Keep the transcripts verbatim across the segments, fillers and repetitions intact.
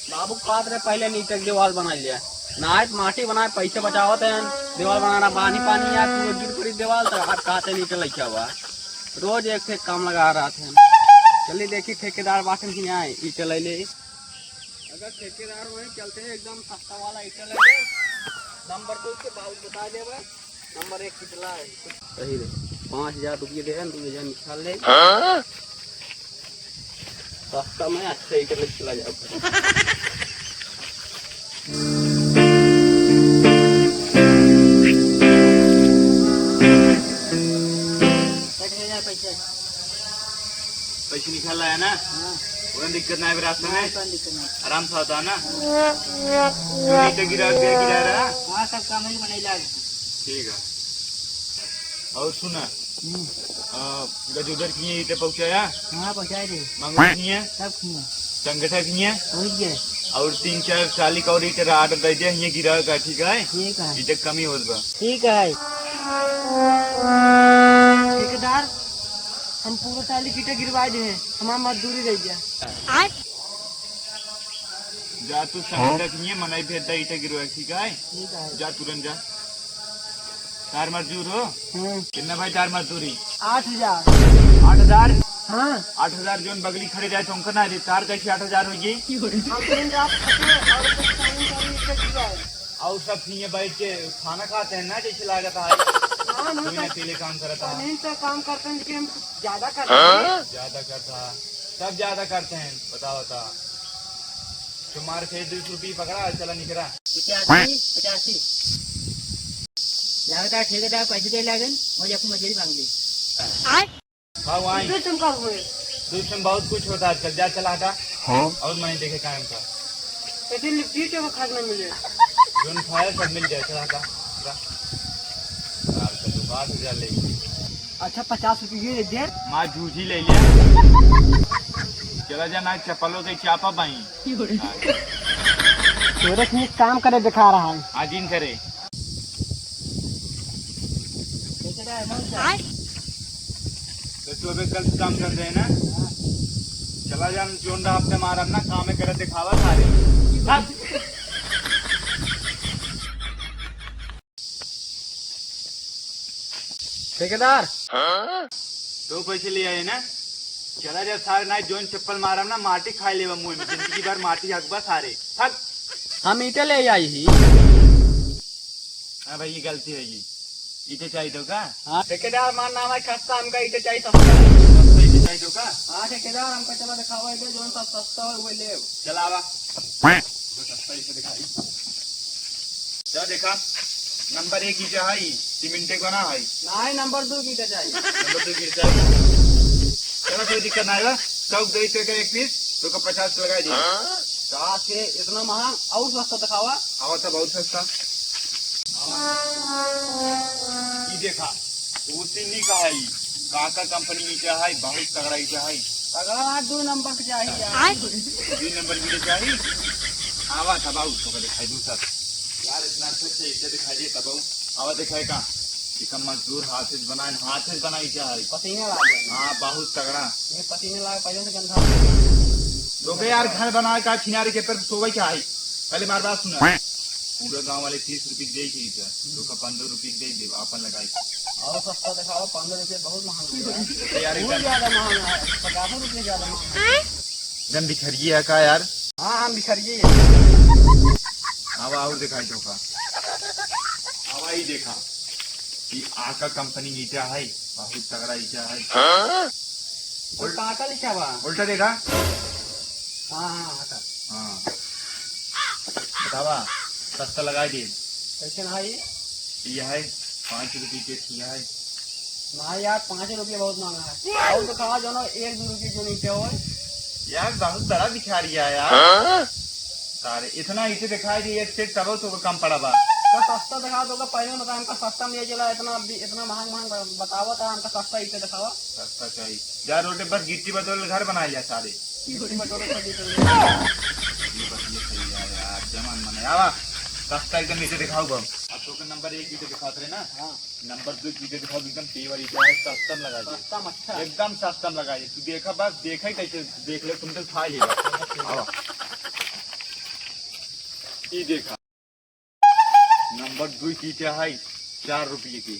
बाबू कहत रहे पहिले ईंटे के दीवाल बनाइ लिया, नाहीं तो माटी बनाए पैसे बचावत हैं। दीवाल बनाना पानी पानी यार, पूरा गिर पड़ी दीवाल तो आज कहते ईंटे लइका हुआ। रोज एक से काम लगा रहा था। चलिए देखी ठेकेदार बाटन की आए ईंटे ले ले। अगर ठेकेदार वही चलते हैं एकदम सस्ता वाला ईंटे ले ले। नंबर दो के बाबू बता दे बस। नंबर एक कितना है? सही रे, पाँच हजार रुपये दे, दो हजार निकाल ले। हाँ? सस्ता में अच्छा ही कर चला जाओ। कट गया पैसा। पैसे निकाल लाया ना? हाँ। कोई दिक्कत ना है रास्ते में? कोई दिक्कत नहीं। आराम से होता है ना? जो ईंटे गिरा, गिरा, गिरा रहा? हाँ, सब काम ही बनाई लाग। ठीक है। और सुना, हम्म। आ, गजोदर किए ईंटे पहुँचाया? हाँ, पहुँचाए दे। मंगू किए? सब किए। संगठा किए? वही है। और तीन चार चाली का और ईंटे order दे दे, ये गिरा का, ठीक है? ठीक है। ईंटे कमी होत बा। ठीक है। ठेकेदार, हम पूरा चाली की ईंटे गिरवा दे हैं, हमार मजदूरी रह गया। जा तू संगठा किए, मनाई भेज दे ईंटे गिरवा, ठीक है? ठीक है। जा तुरंत जा। तार मजदूर हो? हाँ। कितना भाई तार मजदूरी? आठ हजार। आठ हजार? हाँ। आठ हजार जोन बगली खड़े जाए तो उनका ना दे, तार कैसे आठ हजार होगी? हम दिन रात खटे और कुछ काम करी, इससे की है? और सब हियाँ बैठ के खाना खाते हैं ना, जैसे लागत है। हाँ, ना कोई ना तो अकेले काम करता है। नहीं तो काम करते हैं, लेकिन हम ज्यादा करते हैं। हाँ? ज्यादा करता है, सब ज्यादा करते हैं, बताओ, बताओ। तुम्हारे से दो सौ रुपये पकड़ा, चला निकला। पचासी, पचासी। लागत है ठेकेदार पैसे दे लागन, और जाके मजदूरी मांग ली। हाँ, वहीं। दूसरे तुम कब हुए? दूसरे में बहुत कुछ होता है आजकल, जा चला हटा। हाँ। और मैं देखे कायम का। ऐसे लिट्टी चोखा खाने मिले। जोन खाए सब मिल जाए, चला हटा। जा। आजकल तो बात हो जा ले। अच्छा, पचास रुपये दे दे। माँ जूझी ले लिया। चला जा ना, चप्पलों से चापा बाई। तोरे से एक काम करे दिखा रहा है। हाँ, जिन करे। तो तू अबे गलत काम कर रहे हैं ना? चला जा, जोन रहा अपने मारब ना, काम में करे दिखावा सारे। भाग। ठेकेदार। हाँ? तो पैसे ले आए ना? चला जा सारे, ना जोन चप्पल मारब ना, माटी खाए लेबा मुंह में, जिंदगी भर माटी हकबा सारे। भाग। हम ईंटे ले आई ही। हाँ भाई, ये गलती है ये। ईंटे चाहिए तो का? हाँ, ठेकेदार, हमार नाम है खस्ता, हमका ईंटे चाहिए सस्ता। सस्ता ईंटे चाहिए तो का? हाँ ठेकेदार, हमका चला दिखावा ईंटे, जोन सब सस्ता हो, वो ले। चला आवा। जो सस्ता ईंटे दिखाई। जा देखा, नंबर एक ईंटा है, सीमेंटे बना है। नहीं, नंबर दो ईंटा चाहिए। नंबर दो ईंटा चाहिए। चलो, कोई दिक्कत ना आएगा। चौक दे के एक पीस, तो का पचास लगा दिए। हाँ? का के इतना महंगा, और सस्ता दिखावा। आवा था बहुत सस्ता। ई देखा, वो तीन का है, काका कंपनी ईंटा है, बहुत तगड़ा ईंटा है। तगड़ा दो नंबर के चाहिए यार। आय। दो नंबर की तो चाहिए। आवा था बाबू, तो दिखाई दूँ सर। यार, इतना अच्छा अच्छा ईंटा दिखाई दिए तब आवा दिखाए का। इका मजदूर हाथे से बनाए, हाथे से बनाई ईंटा है। पसीना लागे। हाँ, बहुत तगड़ा। ये पसीना लागे, पहले से गंदा। तो बे यार, घर बनाए का किनारे के पर सोवे क्या है? पहले मार बात सुना। पूरा गांव वाले तीस रुपये दे के ईंटा, तो का पन्द्रह रुपये दे दे, आपन लगाई। और सस्ता दिखाओ, पन्द्रह रुपये बहुत महंगा है। तो यार, बहुत एकदम ज्यादा महंगा है, पचास रुपये ज्यादा महंगा है। एकदम भिखरिया है का यार? हाँ, हम भिखरिया ही है। अब और दिखाई दो का। अब आई देखा, ये आका कंपनी ईंटा है, बहुत तगड़ा ईंटा है। हाँ? उल्टा आका लिखा बा। उल्टा देखा? हाँ, हाँ, आका। हाँ। बतावा, सस्ता लगाई दे। कैसे ना है ये? ये है पाँच रुपये के, ये है। ना यार, पाँच रुपये बहुत महंगा है। और तो खावा जो ना, एक दो रुपये जो नहीं पे हो। यार, बहुत बड़ा भिखारी है यार। हाँ? सारे इतना ईंटे दिखाई दिए, एक सेट तब तो कम पड़ा बा। का सस्ता दिखा दो, का पहले बता, हमका सस्ता में ये चला, इतना, इतना महंग महंग बतावा था, हमका सस्ता ईंटे दिखावा। सस्ता चाहिए। जा रोड पर गिट्टी बटोर घर बना लिया सारे। गिट्टी बटोर कर दी तुमने। ये बस ये सही है यार, जमान मने आवा। सस्ता एकदम ईंटे दिखाओ बम। अब तो नंबर एक ईंटे दिखाते रहे ना। हाँ। नंबर दो ईंटे दिखाओ, एकदम पेवर ईंटे है, सस्ता में लगा दे। सस्ता में अच्छा। एकदम सस्ता में लगा दे। तू देखा बस, देखा ही कैसे देख ले, तुम तो खा ही ले। आवा। ई देखा, नंबर दुई की ईटा है, चार रुपये की।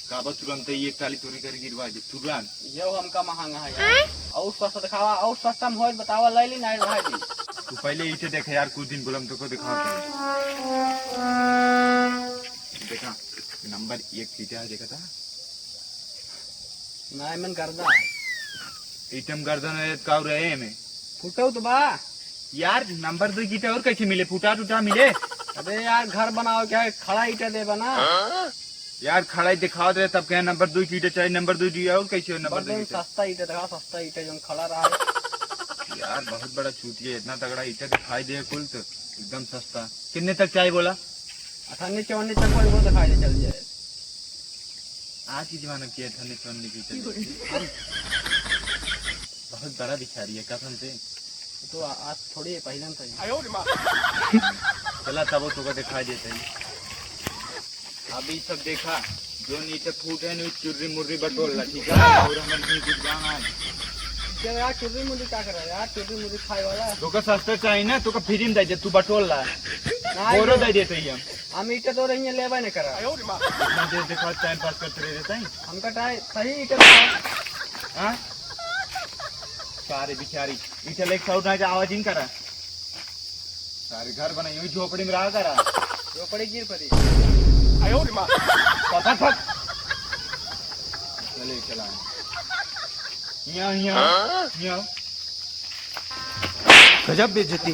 काबा तुरंत ही एक टाली तोरी कर गिरवा दे, तुरंत। यो हमका महंगा है यार। और सस्ता दिखावा, और सस्ता में होय बतावा, ले ली, नहीं रहा दी। तू पहले ईटे देखे यार, कुछ दिन बोलम तो को दिखाओ तो। देखा, नंबर एक की ईटा है, देखा था? नहीं, मन गर्दा है। ईटम गर्दन है, काऊ रहे में। फुटो तो बा। यार, नंबर दुई की ईटा और कैसे मिले? फुटा टूटा मिले? अबे यार, घर बनाओ क्या है? खड़ा ईटा देबा ना। यार, खड़ा ही दिखावत रहे, तब कहे नंबर दुई की ईटा चाहिए, नंबर दुई दिया, और कैसे हो नंबर बस दुई की ईटा? सस्ता ईटा दिखा, सस्ता ईटा जौन खड़ा रहा है। यार, बहुत बड़ा चूतिया, इतना तगड़ा ईटा दिखाई दे कुल तो एकदम सस्ता। कितने तक चाहिए बोला? अठन्नी चवन्नी तक कोई वो दिखाई दे चल जाए। आज की जमाना की अठन्नी चवन्नी की ईटा। बहुत बड़ा भिखारी है कसम से। तो आ-, आज थोड़ी है, पहले से ही। चला तब तो को दिखाई देते हैं। अभी सब देखा, जो नीचे फूट है, नी चुर्री मुर्री बटोल ला, ठीक है? और हमन भी कुछ गाना है। क्या यार, चुर्री मुर्री क्या कर रहा है यार? चुर्री मुर्री खाए वाला। तोका सस्ता चाहिए ना, तोका फ्री में दे दे, तू बटोल ला। ना, बोरो ये दे देते ही हम। हम ईटा तो रही है, लेबे नहीं करा। इतना देर देखा, टाइम पास करते रह रहता है। हमका टाइम सही ईटा दिखा। हाँ? सारे बिचारी, ईटा लेके साउथ ना जा, आवाज ही नहीं करा। सारे घर बनाई हुई झोपड़ी में रहा करा। झोपड़ी गिर पड़ी। पता था। चले, चला। यहाँ, यहाँ, यहाँ। गजब बेइज्जती।